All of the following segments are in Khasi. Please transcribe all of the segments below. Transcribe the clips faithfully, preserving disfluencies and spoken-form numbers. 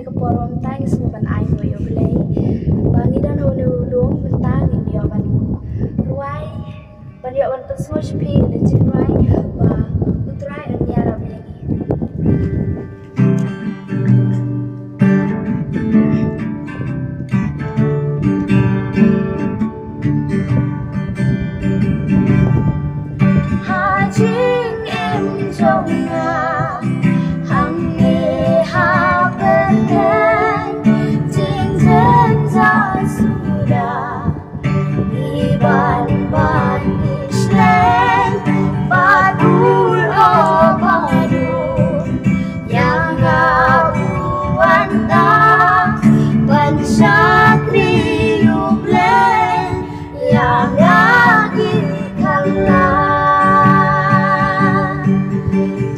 Ka por mynta ngi sngewbha ban ai nguh ïa U Blei. Ba ngi don ha une u lum mynta ngin ïoh ban rwai, ban ïoh ban pynsngew sha phi ïa ka jingrwai ba U Trai un ïarap ïa ngi. Ha jingim jong nga hangne ha pyrthei, jingim jong nga suda, ngi ban ban ïa shlei bad ul o bad u ïa nga u wan da ban shakri U Blei ïa nga ki khang nga.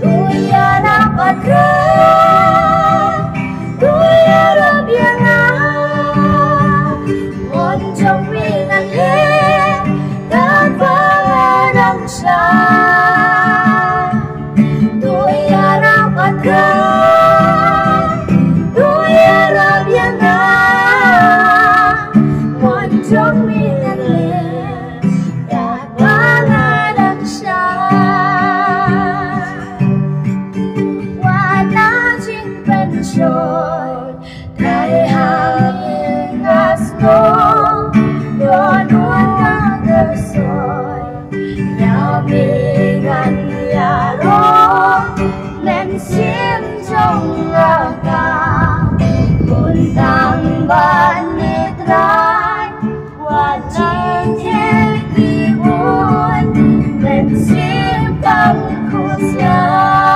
To ïarap, A Trai, to ïarap ïa nga. Mon jong me ngan leh katba nga dang sah. To ïarap, A Trai, to ïarap ïa nga. Mon jong me ngan leh katba nga dang sah. Wat la jingpynshoi, Trai, ha me nga sngew, don u nga ka soi. Ïa me ngan ïaroh, mynsiem jong nga ka bun tang bad me, Trai. Wat jingeh ki bun, mynsiem tang khuslai.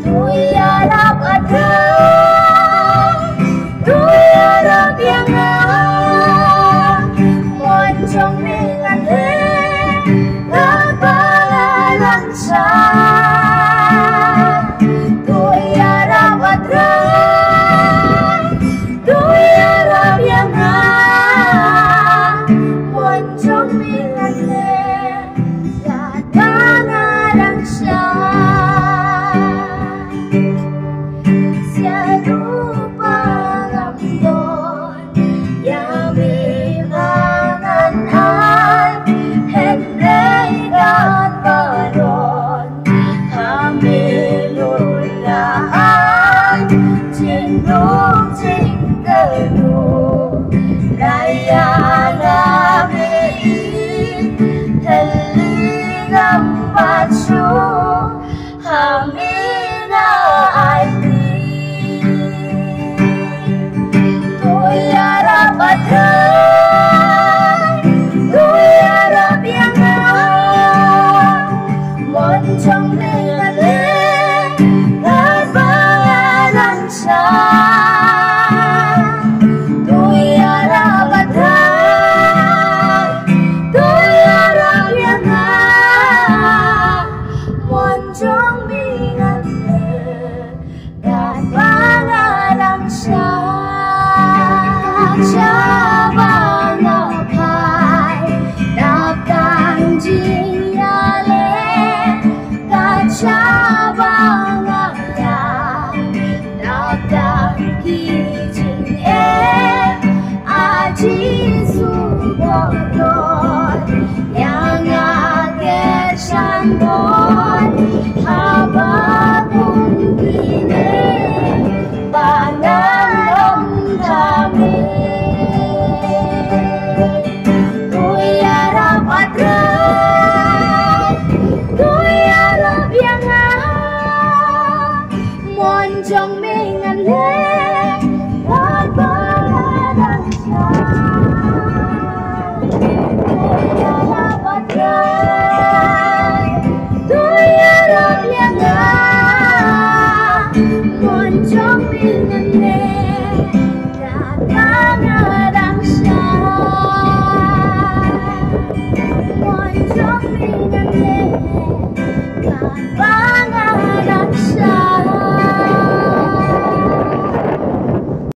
To ïarap, A Trai, to ïarap ïa nga. Mon jong me ngan leh katba nga dang sah. To ïarap, A Trai, to ïarap ïa nga. Mon jong me ngan leh katba nga dang sah. Sha ruh ba ngam don, ïa me ba ngan ai, hynrei katba don ha me lut nga ai jingdum jingkyrduh. Rai ïa nga me, i thylli ngam pat shuh, ha me nga aiti. To ïarap, A Trai, to ïarap ïa nga. Mon jong me ngan leh katba nga dang sah.